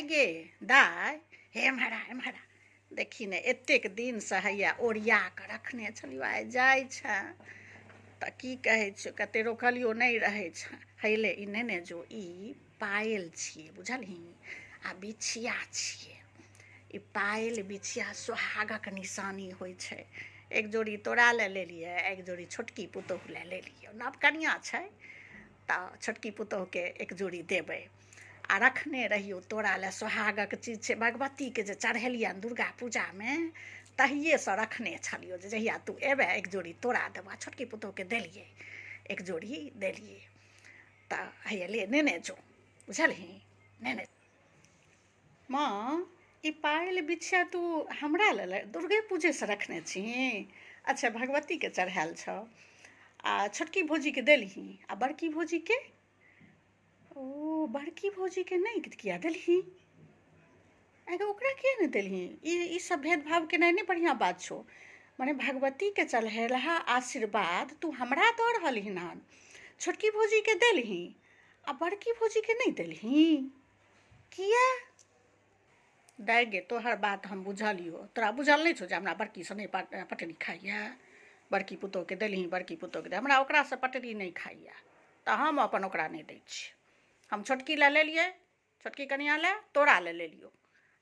दाइ गे दाइ, हे एम्हर आ एम्हर आ। देखी ने एतेक दिनसँ हैया ओरिया कऽ रखने छलियौ, आइ जाइ छै तऽ की कहै छियौ, कते रोकलियौ नहि रहै छै। हैले ई नेने जो, ई पायल छियै बुझलही, आ बिछिया छियै। ई पायल बिछिया सोहागक निशानी होइ छै। एक जोड़ी तोरा लए लेलियै, एक जोड़ी छोटकी पुतोहु लए लेलियै। नव कनिआ छै तऽ छोटकी पुतोहुके एक जोड़ी देबै आ रखने रहियौ, तोरा लए सोहागक चीज छै। भगवतीके जे चढ़ेलियनि दुर्गा पूजामे तहिएसँ रखने छलियौ जे जहिया तू एबै एक जोड़ी तोरा देबौ। आ छोटकी पुतोहुके देलियै, एक जोड़ी देलियै। तऽ हैया ले नेने जो, बुझलही, नेने। माँ, ई पायल बिछिया तू हमरा लेल दुर्गे पूजेसँ रखने छीही? अच्छा, भगवतीके चढ़ायल छौ आ छोटकी भौजीके देलही, आ बड़की भौजीके? ओ बड़की भौजीके नहि किया देलही? आँय, ओकरा किया नहि देलही? ई सब भेदभाव केनाइ नहि बढ़िआँ बात छौ। मने भगवतीके चढ़ेलहा आशीर्वाद तू हमरा दऽ रहलहिन हन, छोटकी भौजीके देलही आ बड़की भौजीके नहि देलही, किया? दाइ गे, तोहर बात हम बुझलियौ। तोरा बुझल नहि छौ जे हमरा बड़कीसँ नहि पटरी खाइया? बड़की पुतोहुके देलही, बड़की पुतोहुके, हमरा ओकरासँ पटरी नहि खाइया तऽ हम अपन ओकरा नहि दै छियै। हम छोटकी लए लेलियै, छोटकी कनियाँ लए, तोरा लए लेलियौ।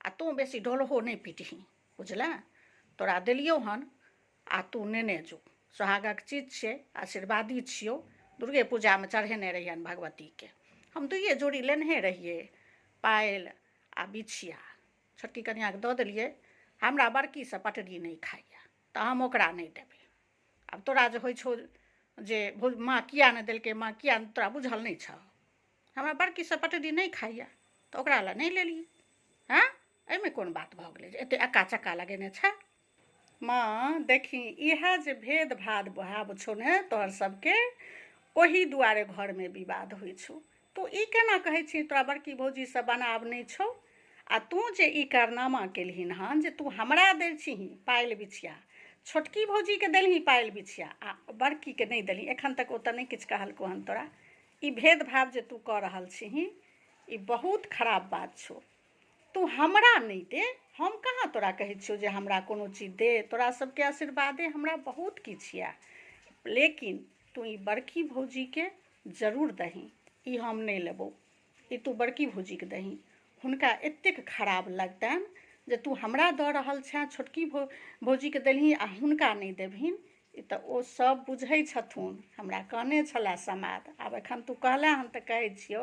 आ तू बेसी ढोलहो नहि पिटही, बुझलेँ? तोरा देलियौ हन आ तू नेने जो, सोहागक चीज छियै, आशीर्वादी छियौ। दुर्गे पूजामे चढ़ेने रहियनि भगवतीके। हम दुइए जोड़ी लेनहे रहियै, पायल आ बिछिया। छोटकी कनियाँके दऽ देलियै। हमरा बड़कीसँ पटरी नहि खाइया तऽ हम ओकरा नहि देबै। आब तोरा जे होइ छौ जे माँ किया नहि देलकै, माँ किया, तोरा बुझल नहि छौ? हमरा बड़कीसँ पटरी नहि खाइया तऽ ओकरा लए नहि लेलियै। हँ, एहिमे कोन बात भऽ गेलै जे एते अक्का चक्का लगेने छै? माँ देखी, इएह जे भेदभाव भाव छौ ने तोहर सबके, ओही दुआरे घरमे विवाद होइ छौ। तू ई केना कहै छी तोरा बड़की भौजीसँ बनाव नहि छौ? आ तू जे ई कारनामा केलहिन हन जे तू हमरा दै छिही पायल बिछिया, छोटकी भौजीके देलही पायल बिछिया आ बड़कीके नहि देलही, एखन तक ओ तऽ नहि किछु कहलकौ हन तोरा। ई भेदभाव जे तू कऽ रहल छिही ई बहुत खराब बात छौ। तू हमरा नहि दे, हम कहाँ तोरा कहै छियौ जे हमरा कोनो चीज दे। तोरा सबके आशीर्वादे हमरा बहुत किछु यऽ, लेकिन तू ई बड़की भौजीके जरूर दही। ई हम नहि लेबौ, ई तू बड़की भौजीके दही। हुनका एतेक खराब लगतनि जे तू हमरा दऽ रहल छेँ, छोटकी भौजीके देलही आ हुनका नहि देबहिन। ई तऽ ओ सब बुझै छथुन, हमरा कहने छलए समाद। आब एखन तू कहले हन तऽ कहै छियौ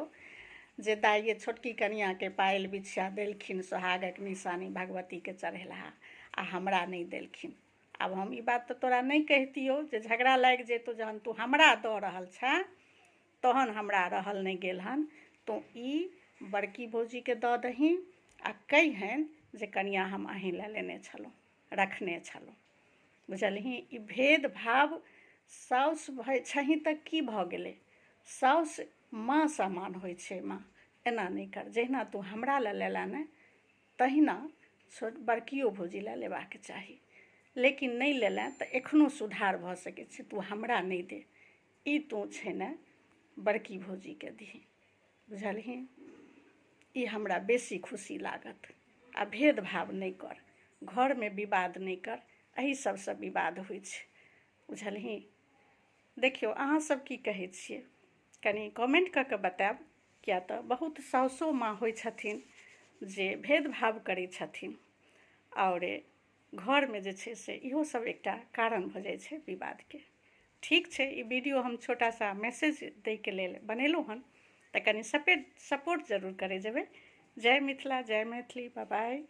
जे दाइ गे, छोटकी कनियाँके पायल बिछिया देलखिन, सोहागक निशानी, भगवतीके चढ़ेलहा, आ हमरा नहि देलखिन। आब हम ई बात तऽ तोरा नहि कहितियौ जे झगड़ा लागि जैतौ। जहन तू हमरा दऽ रहल छेँ तहन हमरा रहल नहि गेल हन। तू ई बड़की भौजीके दऽ दही आ कहिहनि जे कनियाँ हम अहीं लए लेने छलहुँ, रखने छलहुँ, बुझलही? ई भेदभाव, साउस छही तऽ की भऽ गेलै, साउस माँ समान होइ छै। माँ, एना नहि कर। जहिना तू हमरा लए लेला ने, तहिना छोट बड़कियो भौजी लए लेबाक चाही। लेकिन नहि लेलेँ तऽ एखनो सुधार भऽ सकै छै। तू हमरा नहि दे, ई तू छै ने बड़की भौजीके दही, बुझलही? ई हमरा बेसी खुशी लागत। आ भेदभाव नहि कर, घरमे विवाद नहि कर, एहि सबसँ विवाद होइ छै, बुझलही? देखियौ, अहाँ सब की कहै छियै, कनि कमेंट कऽ कऽ बतायब, किया तऽ बहुत साउसो माँ होइ छथिन जे भेदभाव करै छथिन, आओर घरमे जे छै से इहो सब एकटा कारण भऽ जाइ छै विवादके। ठीक छै, ई वीडियो हम छोटा सा मैसेज दैके लेल बनेलहुँ हन, तऽ कनि सपोर्ट जरूर करै जेबै। जय मिथिला, जय मैथिली, बाय बाय।